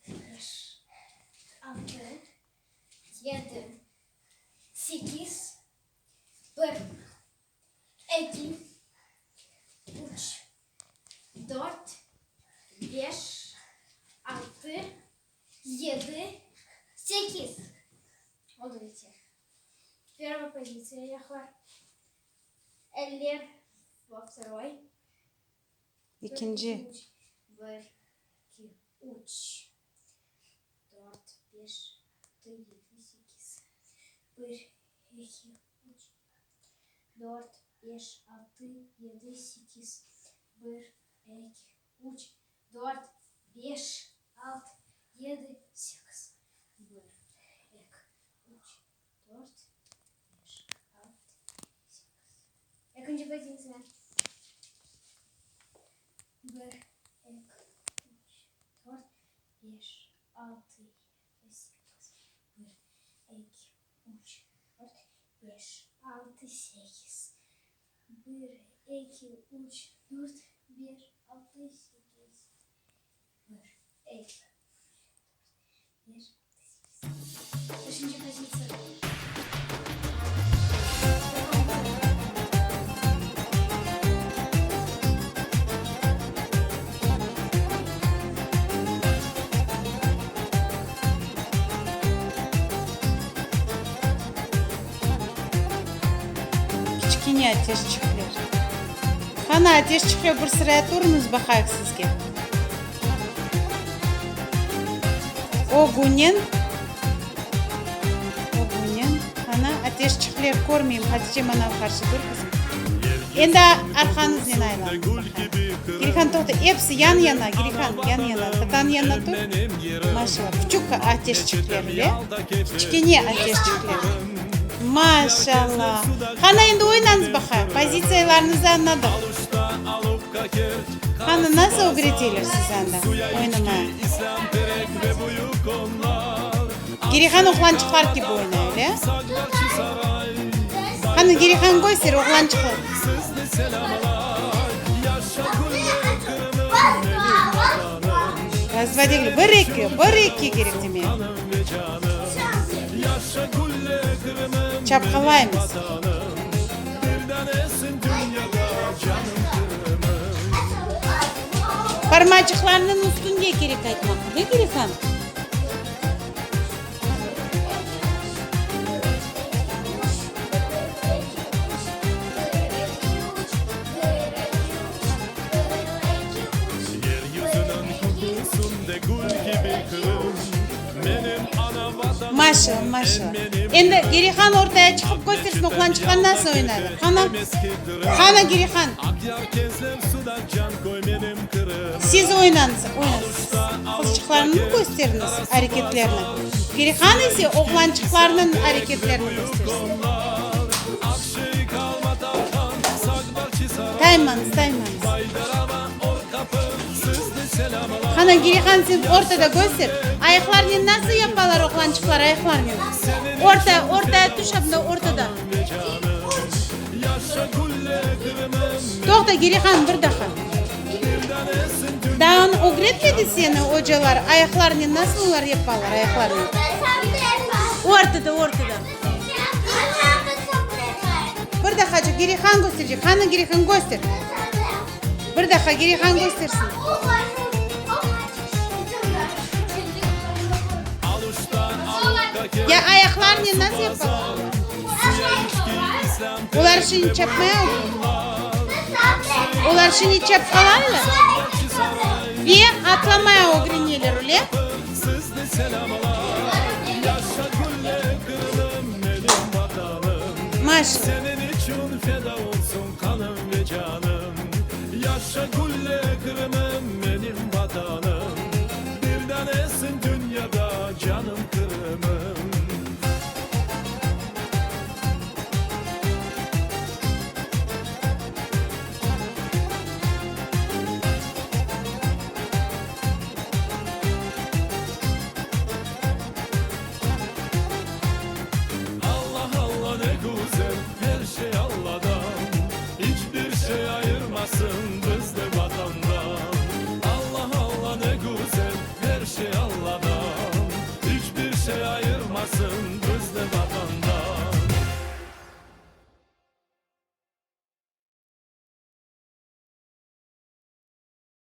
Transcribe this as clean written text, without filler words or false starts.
Beş, altı, yedi, sekiz, bir, eki, üç, dört, beş, altı, yedi, sekiz. Oldı yeter. Первая pozitsiya ayaqlar. Eller во второй. İkinci. Bir, eki, üç, dört, beş, altı, yedi, sekiz. Bir, eki, üç, dört, beş, altı, yedi, sekiz. Bir, eki, üç, dört, beş, altı, yedi, sekiz. Bir, eki, üç, dört, beş, altı, sekiz. Ekinci pozitsiya. Bir, eki, üç, dört, beş, altı, yedi, sekiz. Bir, eki, üç, dört, beş, altı, sekiz. Bir, eki, üç, dört, beş, altı, sekiz. Bir, eki, üç, dört, beş, altı, sekiz. Beşinci pozitsiya. Kiçkene ateşçikler. Qana, ateşçikler, bir sıraya turıñız, baqayıq sizge. Ögünen, ögünen. Qana, ateşçikler, körmeyim. Hatice, manav qarşı dur, qızım. Endi arqañıznen aylanıñız, baqayıq. Girihan, toqta, episi yan-yana, Girihan, yan-yana. Tatanıñ yanına tur. Maşallah, küçük ateşçikler, öyle? Kiçkene ateşçikler. Maşallah. Qana, endi oynañız, baqayıq. Pozitsiyalarıñıznı añladıq. Qana, nasıl ögreteler sizi anda oynamaya? Girihan oğlançıqlar kibi oynay, öyle? Qana, Girihan, köster, oğlançıqlar. Raz, dva degil, bir, eki, bir, eki kerek demek. Çapqalaymız. Parmaçıqlarnıñ üstünde kerek aytmaq, de Girihan? Maşa, maşa. Endi Girihan ortaya çıqıp köstersin, oğlançıqlar nasıl oynaylar. Qana, qana Girihan. Siz oynañız, oynañız. Qızçıqlarnıñ kösteriñiz areketlerini. Girihan ise oğlançıqlarnıñ areketlerini köstersin. Taymañız, taymañız. Qana, Girihan, sen ortada köster. Ayaqlarnen nasıl yapalar oğlançıqlar, ayaqlarnen? Orta, ortaya tüş, anda ortada. Toqta, Girihan, bir daqqa. Daa onı ögretmedi seni ocalar, ayaqlarnen nasıl olar yapalar, ayaqlarnen? Ortada, ortada. Bir daqaçıq, Girihan kösterecek. Qana, Girihan, köster. Bir daqqa, Girihan köstersin. Ya ayaqlarnen nasıl yapalar? Olar şimdi çapmaya Olar şimdi çapqalarlar ve atlamaya ögreneler, öyle? Maşallah.